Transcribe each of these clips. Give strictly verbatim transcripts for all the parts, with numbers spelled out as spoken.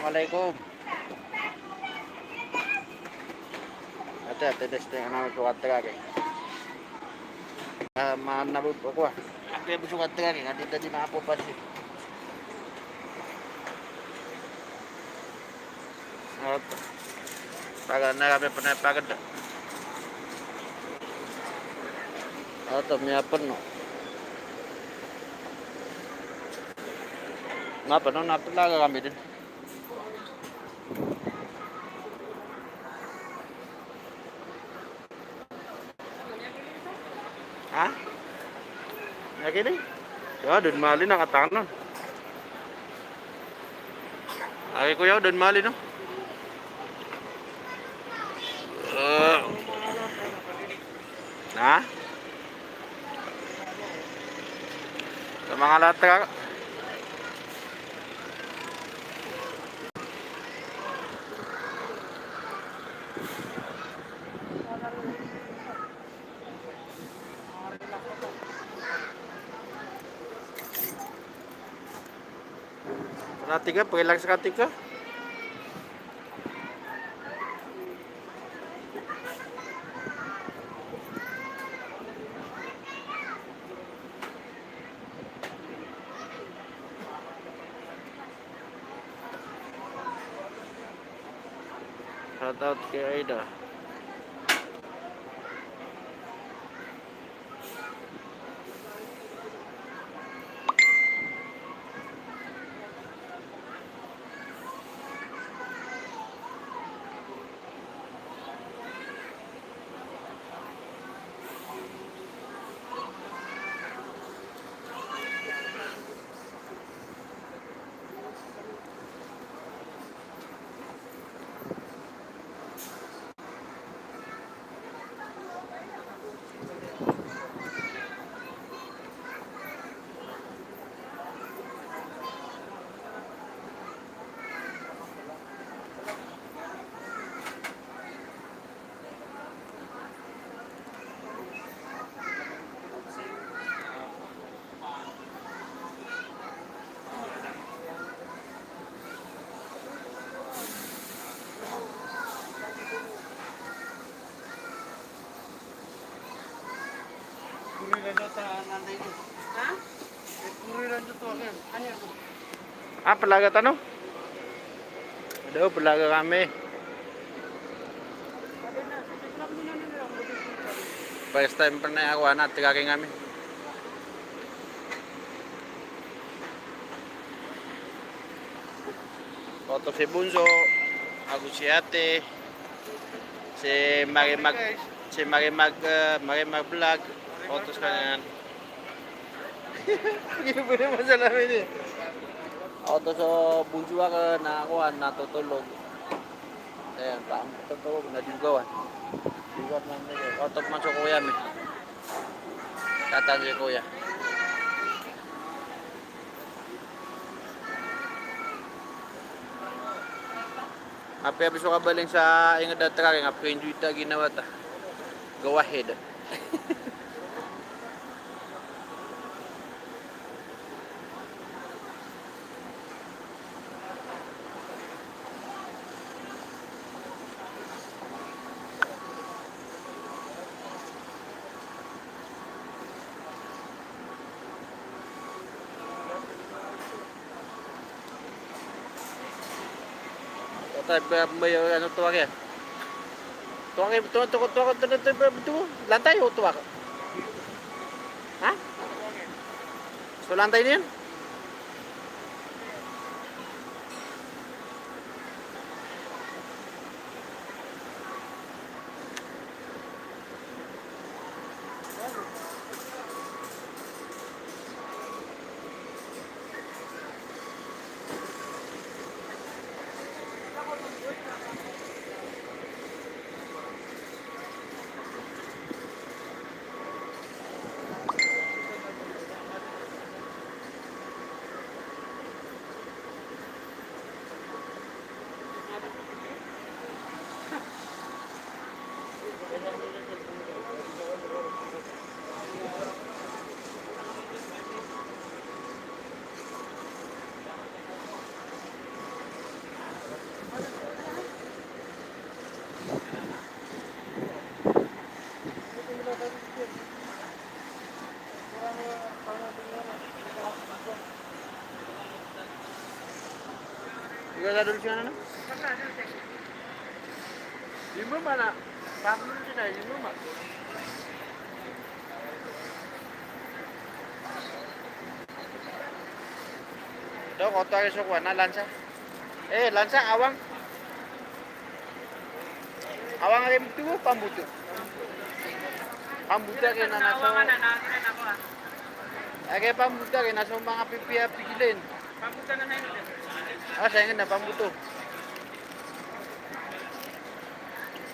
Assalamualaikum. Ate, ate, des, te, ana, ko ate, ake. Ah, mana bu, ko, ah. Ate, bu, ko ate, ake. Ate, tadi na apo pasi. Oto. Pagan na kami pernah pagan. Oto, miyapen, no. Ngapa, no, napa laga kami din? Ha? Lagi ni? Ya, dun mali na katanan. Lagi ko ya, dun mali, no? Eh. Ha? Sa mga latra. Sa tig ka, pakilak sa tig ka. Shout out kay Aida. Ha? Ah, pelaga tano? Ado, pelaga kami. First time pernah ako, anak, tiga kami. Oto si Bunso, ago si Ate, si Mari Mag, si Mari Mag, eh, Mari Mag Vlog, oto skaniyan. Gini po na masalah ini. Oto so Bunso ako na kuwan, natotolog. Ayan, pa, natotolog, na di gawan. Di gawan man, oto man so kuya mi. Katan si kuya. Apiya bi so kabaling sa inged a tekaring, apiya enjoy ta ginawa ta. Go ahead. Taw ba, ba, ano, tawag iyan? Tawag iyan, tawag, tawag, tawag, tawag, tawag, tawag, lantay o tawag? Ha? So, lantay niyan? Ikaw sa dol siya na, no? Di mo man, ah. Pablo siya na, di mo man. Ito, koto agi so kowan na lansa. Eh, lansa, awang. Awang agi mto, pamboto. Pamboto agi na naso. Agi pamboto agi naso manga pipiya pigilin. Ah, saya inged na pamboto.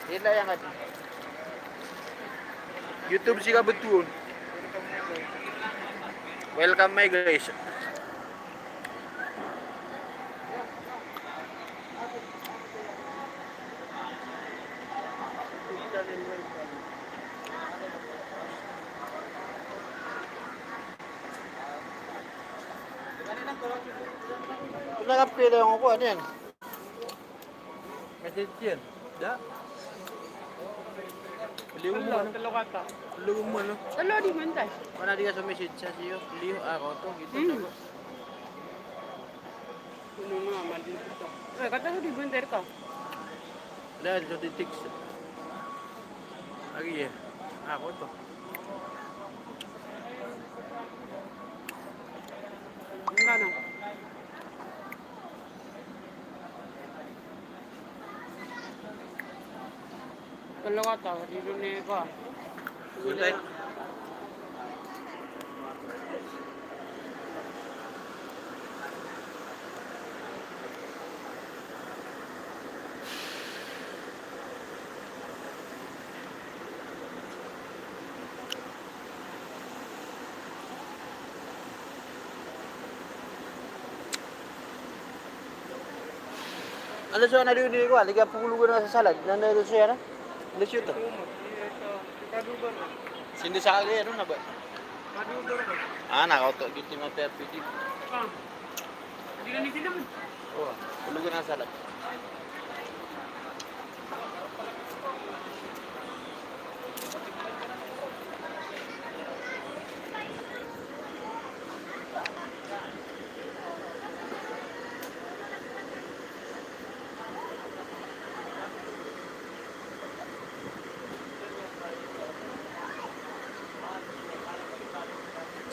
Ila yang adi. YouTube sii ka betowan. Welcome, my guys. Ito na kapila yung kuwan, ano yan? Message yan. Da? Liw mo, ano? Telo kata. Liw mo, ano? Telo di mentas. Mana di ka so message sa siyo? Liw, ah, koto, gitu. Hmm. Ano na, mali kita. Eh, kata ko di benter ka. Dahil so di text. Lagi, eh. Ah, koto. Enggak, no. Telo kata, di dunia ko. Gulay. Ano so, ano, di, di ko, ah, lagi a polo ka na sa salad. Ano, ano so, ano? Ano so ito? Sindi sa kali, ano na ba? Ah, nakaoto, giti ma P R P D. Ah. Hindi na ni sila mo. Oh, polo ka na sa salad.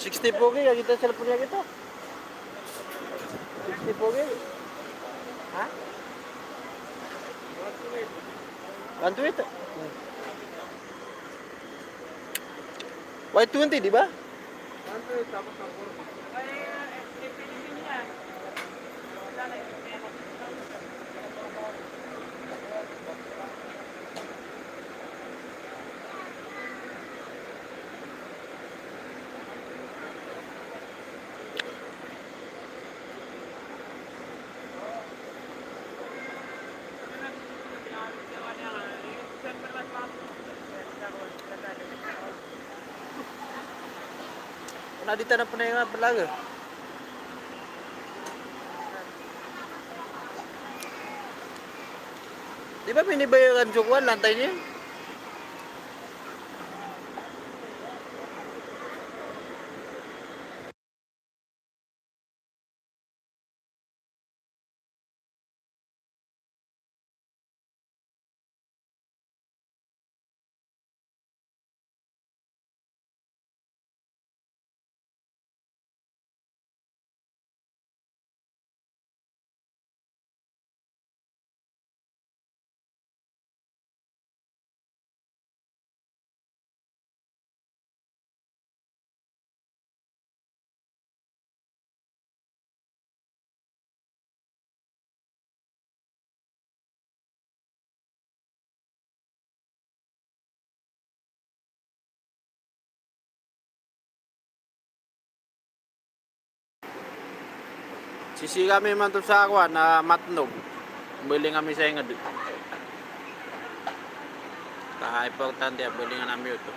Sixty pogi, ya kita cellphone ya kita. Sixty pogi. Ha? One twenty. Y twenty, di ba? Na di tano pn a plag. Di ba binibayaran so kowan, lantay niyan? Sisii kami manto sa kowan a matnog. Bling ami sa ingd. Ka importante a blingan ami oto.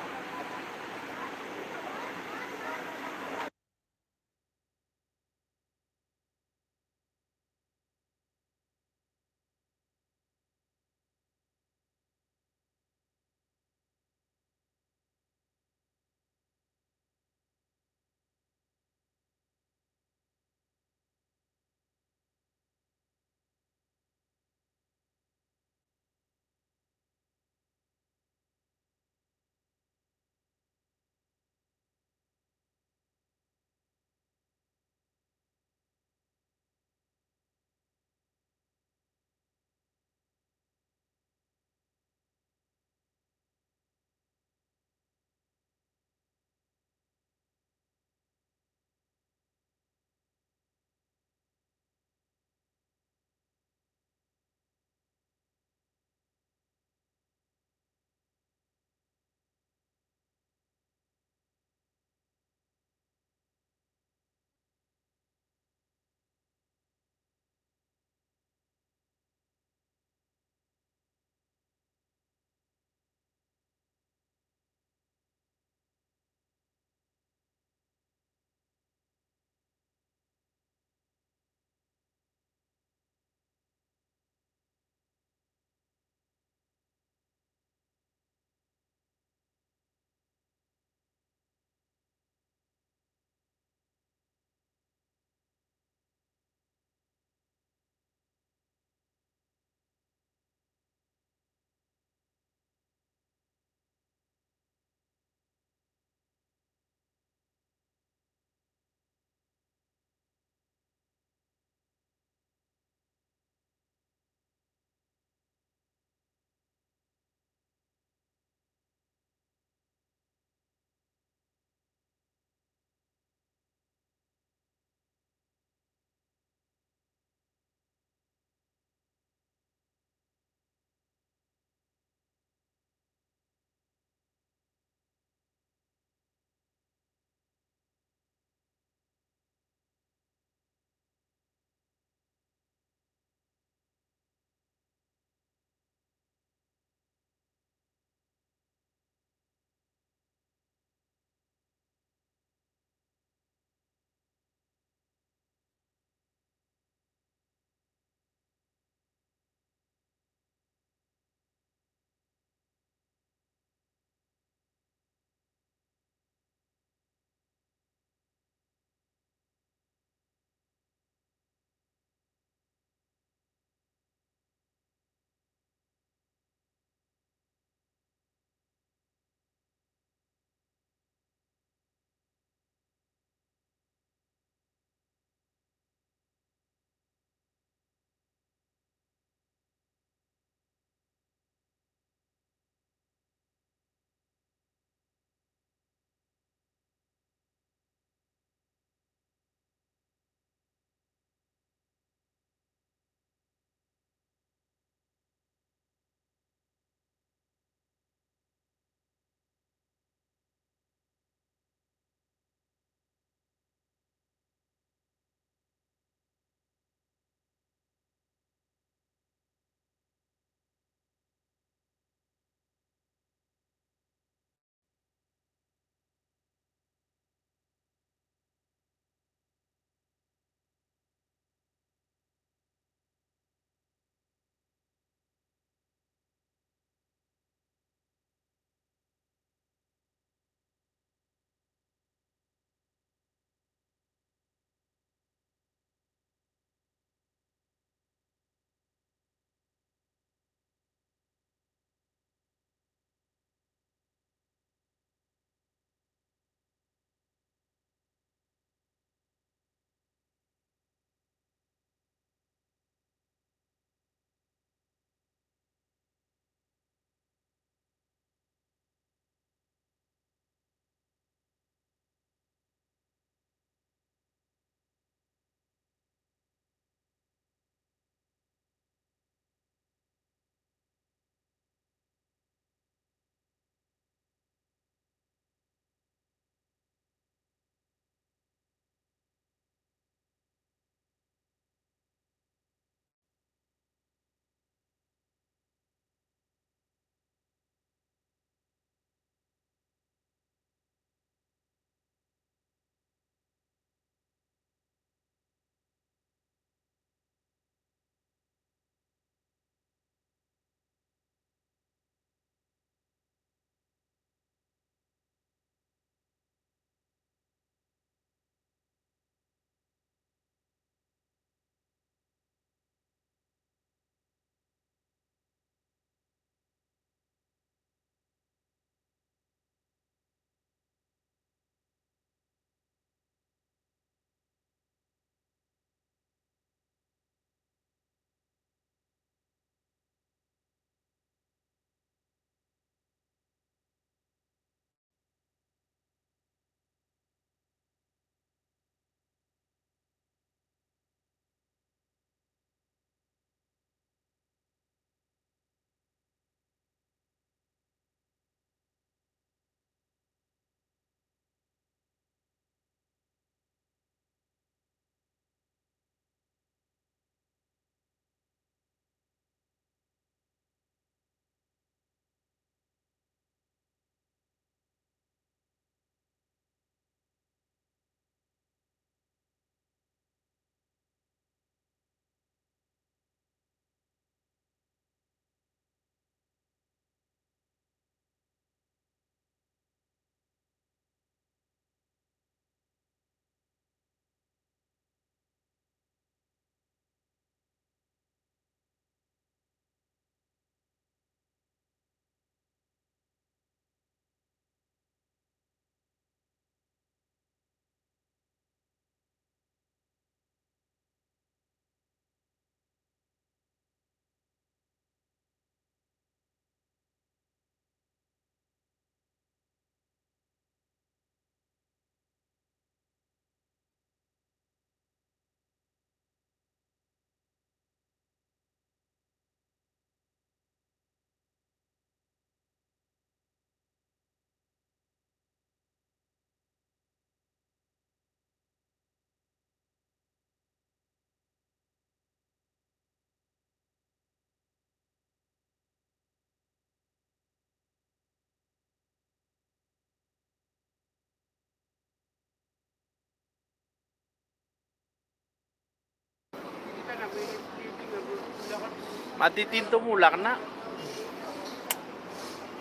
Matitinto mo lak na.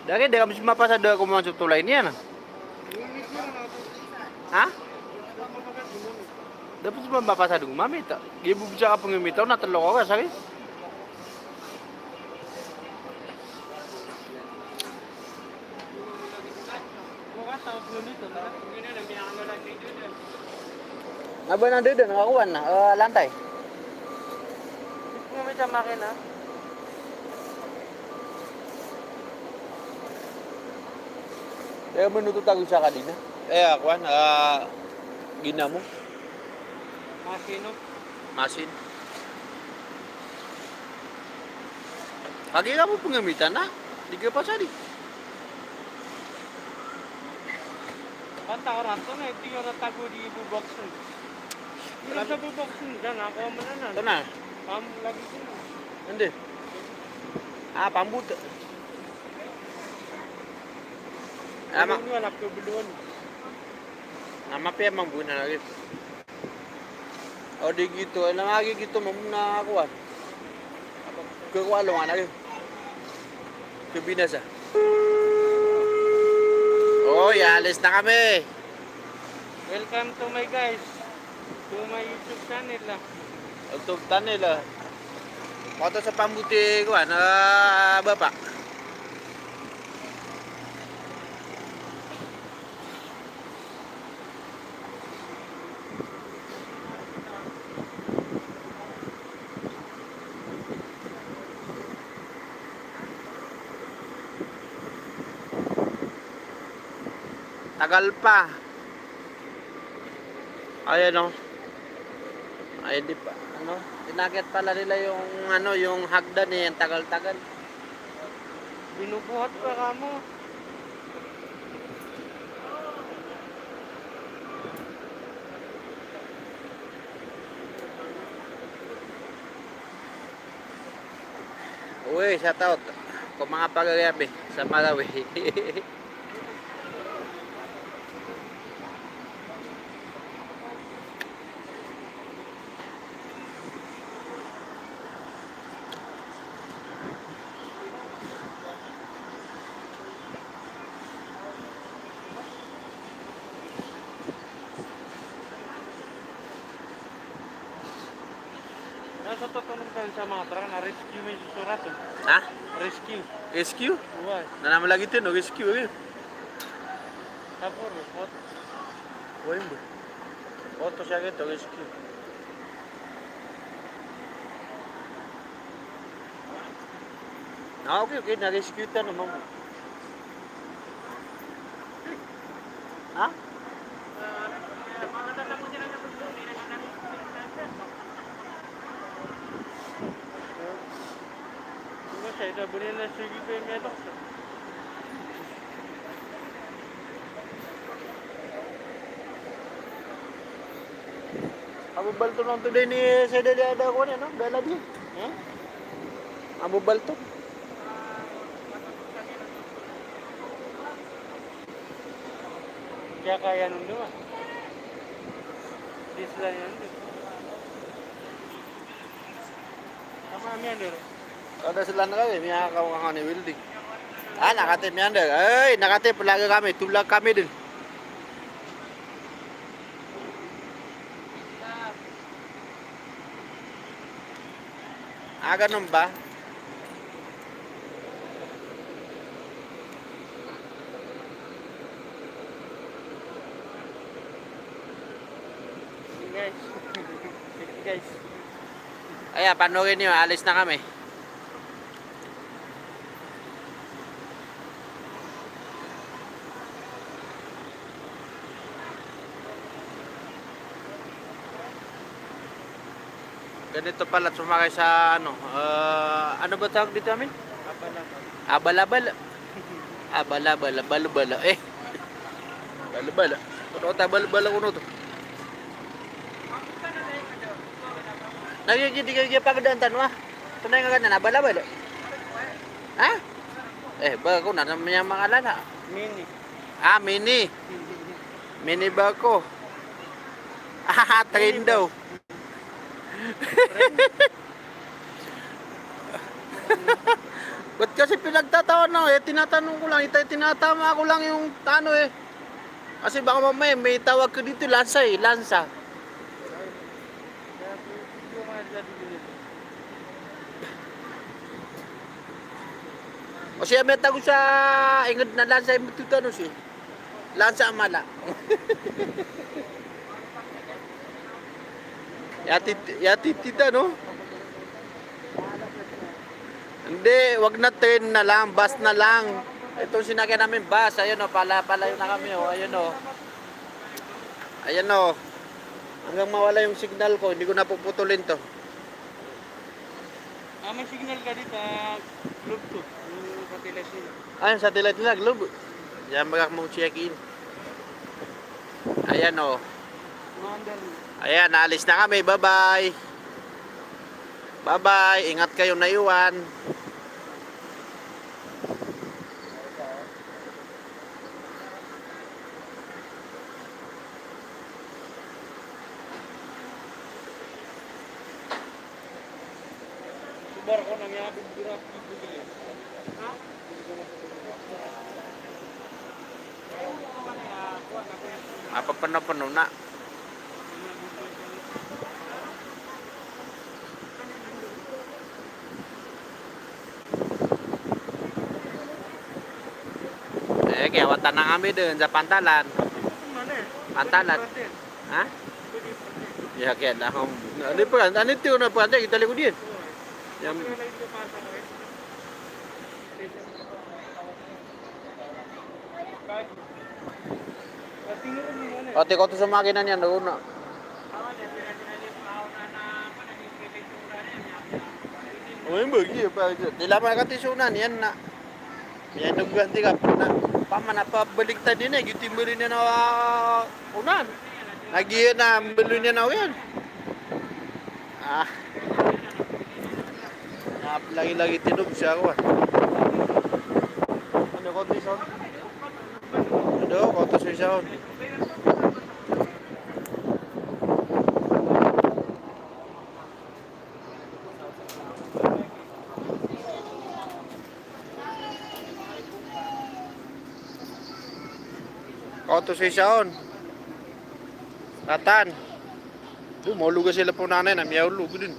Dagi, da kami mapasad ko manga sotolay niyan, a. Ha? Da pn mapasad ko mamita. Giya bo bisa ka pngimita on na tlo ka, sakit. Na ba na dede na kakuan na, eh, lantay. Nga may sa makina. Eh, manuto tago sa kanina. Eh, akuan, ah, ginamo. Masin, o. Masin. Kagiya ka bo pngamitan, a? Di ka pasadi. Panta oran to na, ito yung natago di boboxing. Yung sa boboxing, dyan ako mananan. Ito na. Pam lagi ko. Hindi. Ah, pambut. Ama. Ano yun, anak ko, buluan. Nama pe mambo na lagi. O di gito, ay lagi gito, mambo na ako, a. Kekuwalo nga lagi. Kebinasa. Oy, alis na kami. Welcome to my guys. To my YouTube channel, a. YouTube channel, a. Koto sa pambuti ko, a, na bapa. Tagal pa. Ayan, o. Ay, di pa, ano, inakyat pala nila yung, ano, yung hagdan, eh, ang tagal-tagal. Binubuhat pa kamo. Uy, shout out ko mga pagagabi sa Marawi. Nasa totono tayo sa mga truck na rescue may susurat, eh. Ha? Rescue. Rescue? Uwa. Na naman lagi ito, no? Rescue, eh. Tapos, what? Uwa yun ba? Auto siya ito, rescue. Ah, okay, okay. Na-rescue ta naman. Ha? Abo balto nang today ni sa dali ada ko ni, no? Dala di. Hmm? Abo balto. Kaya kaya nung duma. Di sila yan. Tama, miyander. Kada sila na kami, miyakaw ka ni welding. Ah, nakatip miyander. Ay, nakatip, palaga kami, tulak kami din. Ah, ganun ba? Guys. Guys. Aya, panoorin niyo, alis na kami. Ganito pala sumakay sa ano, ah, ano ba tawag dito, amin? Abal-abal. Abal-abal. Abal-abal, abal-abal, eh. Abal-abal. Ano ta abal-abal kuno to? Nagigidi ka, giya pagdaan tano, ah. Tunay nga ganyan, abal-abal. Ha? Eh, ba ko na, na miyamakalala. Mini. Ah, mini. Mini ba ko? Ah, train daw. Train. Ba't kasi pinagtatawan ako, eh, tinatanong ko lang, ita-, tinatama ko lang yung tano, eh. Kasi baka mamaya may tawag ka dito, lansa, eh, lansa. O siya, may tago sa inged na lansa, yung matutano siya. Lansa a mala. Yati, yati tita, no? Hindi, wag na, train na lang, bus na lang. Itong sinakyan namin, bus. Ayun, o, pala, palayo na kami, o. Ayun, o. Ayan, o. Hanggang mawala yung signal ko, hindi ko na puputulin 'to. Ah, may signal ka dito, ah, Globe to. Yung satellite nila. Ah, yung satellite nila, Globe. Diyan ba ako mag-check in? Ayan, o. Mga under mo. Ayan, naalis na kami. Bye-bye. Bye-bye. Ingat kayo, Naiwan. Mapapeno-peno na. Eh, kiyawatan na kami dun sa pantalan. Pantalan. Ha? Ya, kaya na akong, ano pa, ano ito na pa, kita likod yan. Yan. Pati ko to sa makina niyan, doon na. O, yung bagi, pa, di la makatisunan, yan na. Yan, nagganti ka, pernah. Paman, apa, baliktad ini, gitu, bali niyan, ah, unan. Lagi na, bali niyan, ah, yan. Ah. Lagi-lagi tinub siya ako, ah. Ano, konti sa? Ano, konti sa isa, oh. Kaoto so isa on. Ratan. Do, maolog a sila po nanay na miyaolog din.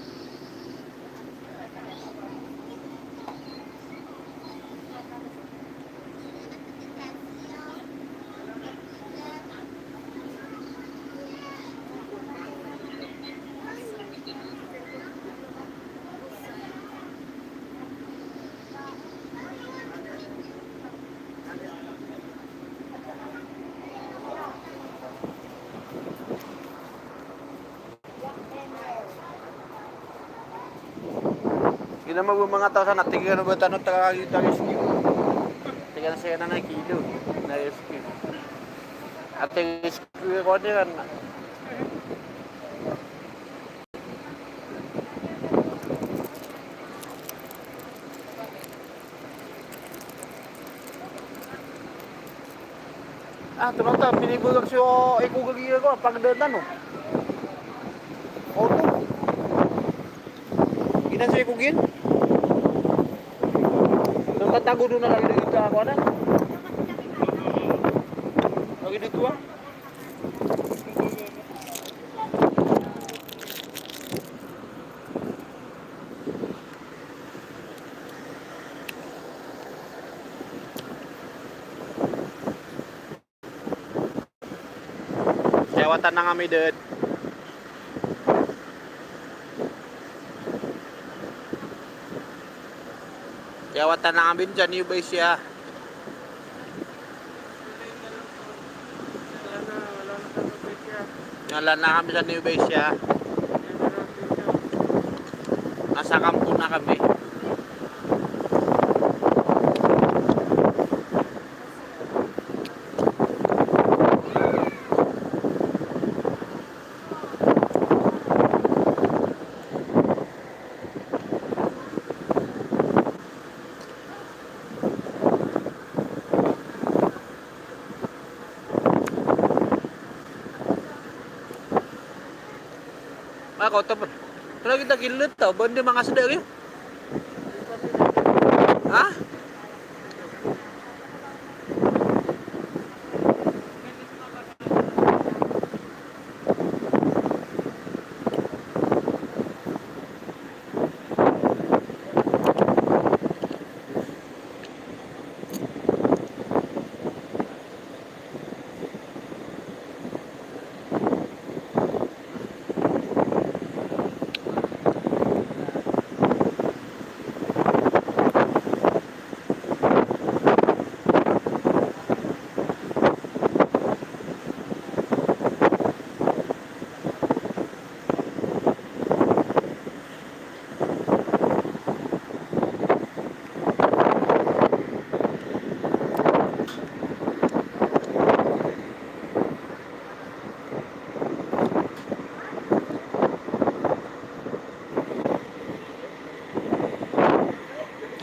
Ina mo bo manga taw san, tig iyan o ba tano, taga, taga S Q. Tig iyan sa iyan na kilo na S Q. Ati S Q ko di kan. Ah, ternyata pinibagak so iko gagi ko, pagdaan tano. Oto. Ginan so iko gin. Nang tatago do na lagi dito ako na. Lagi dito, ah. Kiyawatan na kami, dad. Kiyawatan na kami sa New Bay siya. Wala na kami sa New Bay siya. Nasa kampo na kami. Makakoto pn. Kala kita kilit tao, ba di manga sda kayo? Ha?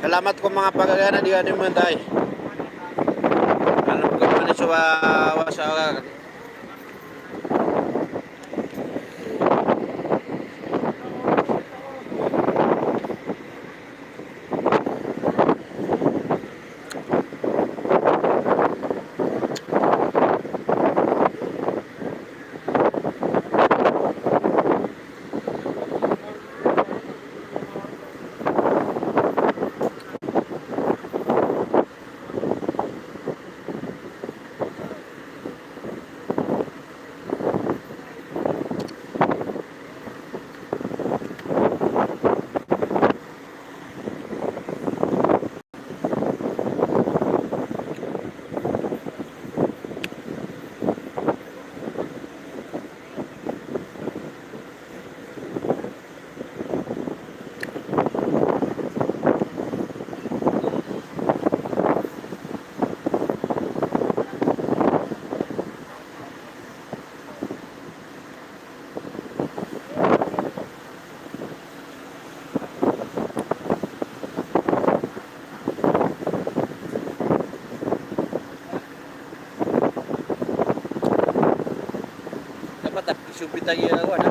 Salamat ko manga pagagana di kami mentay. Alam ko mani suwa wasa. Dapat a, isupit lagi ako, ano?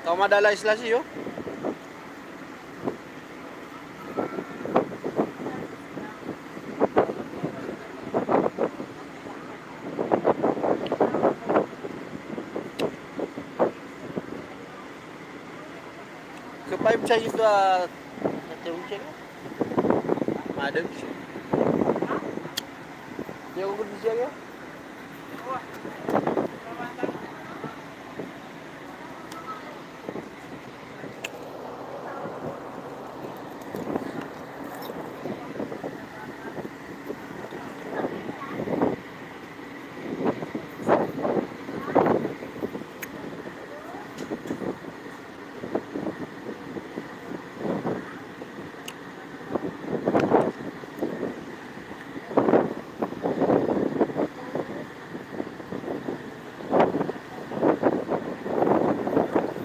Taw madala i slasyo. Kapay mo siya ito, ah, sa tiyong siya. Madam siya. Di ako gusto siya, ya.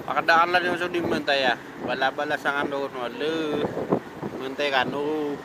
Pakadaan la di so di mentay a. Bala-bala sangan do no le. Mentay kano.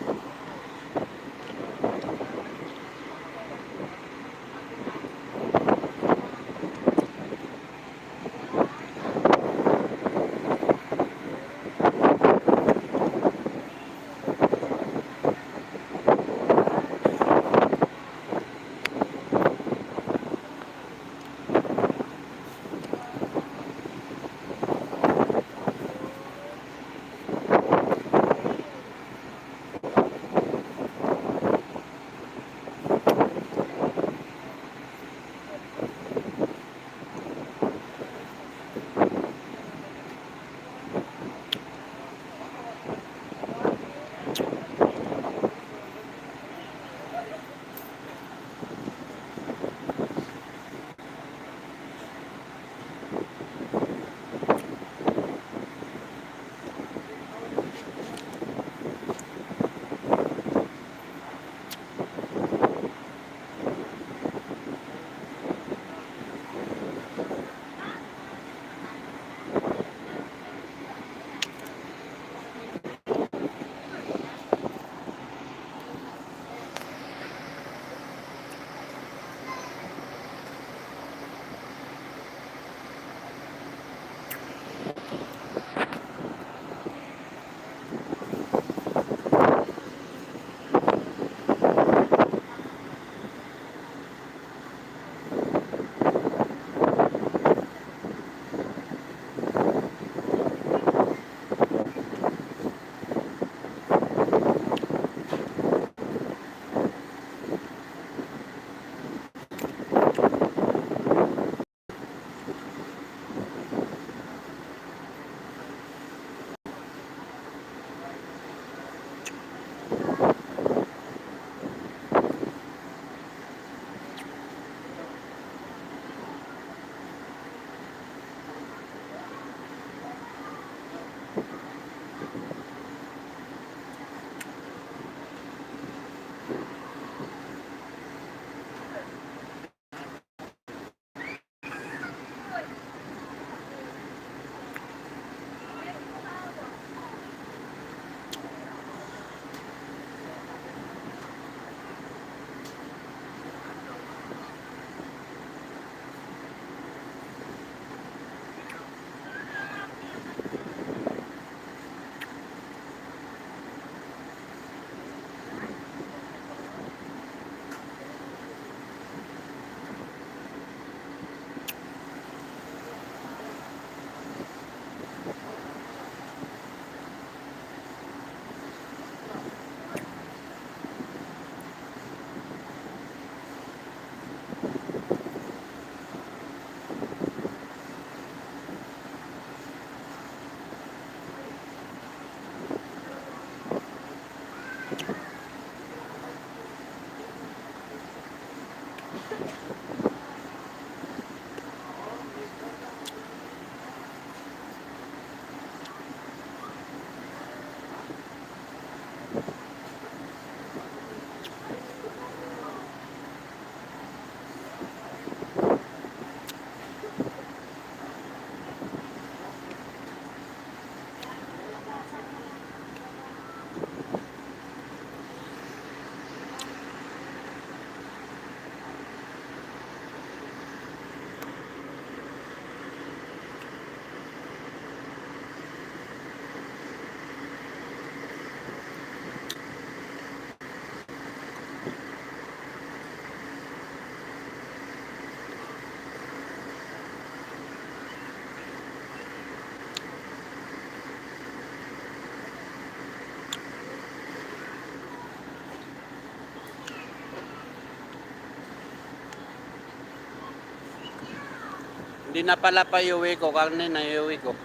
Di na pala pa iyo wi ko, karne na iyo wi ko.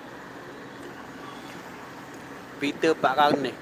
Pito pa karne.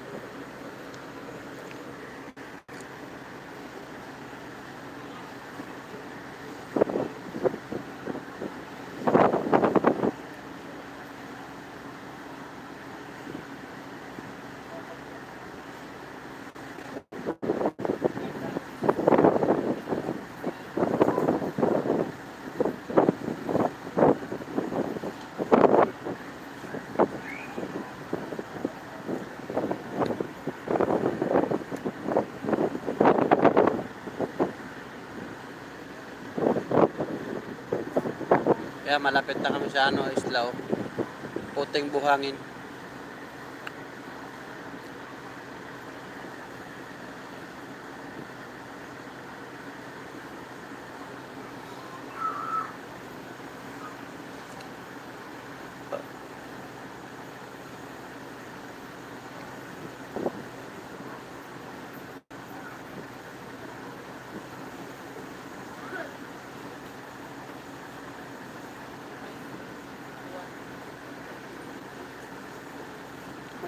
Kaya malapit na kami sa ano, Islao. Puting buhangin.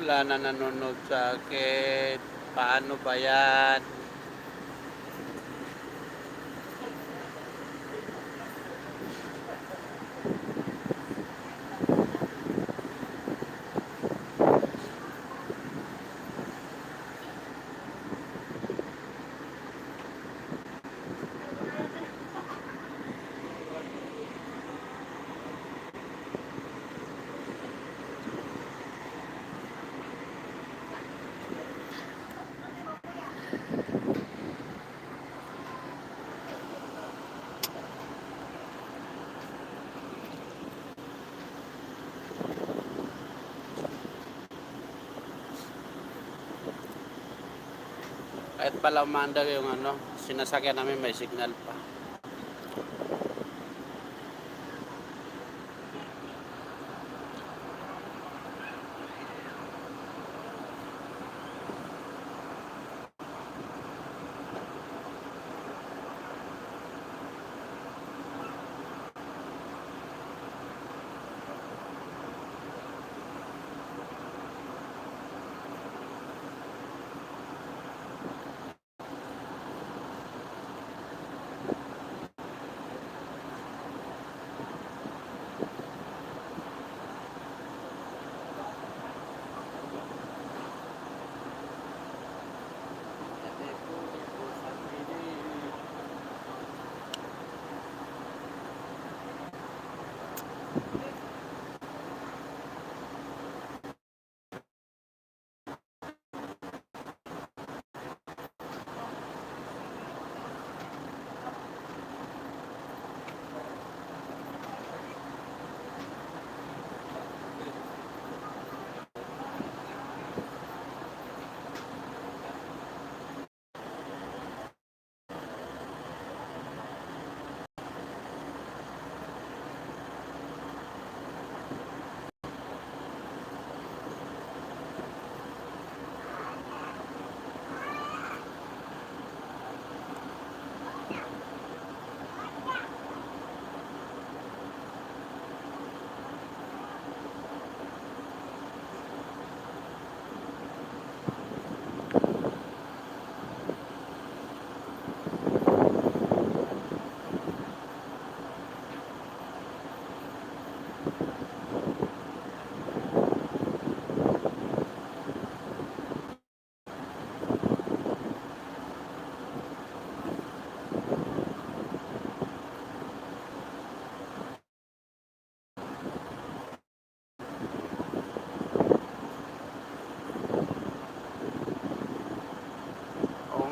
Wala na nanonood sa akin. Paano ba yan? Kahit pala umaandar yung ano, sinasakyan namin may signal pa.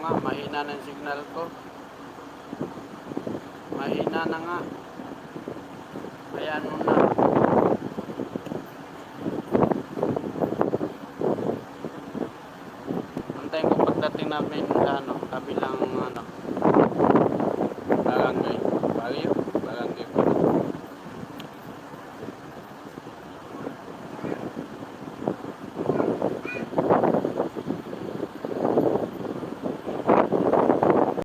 Mahina na yung signal ko. Mahina na nga. Kaya ano na. Antayin ko pagdating namin sa ano, kabilang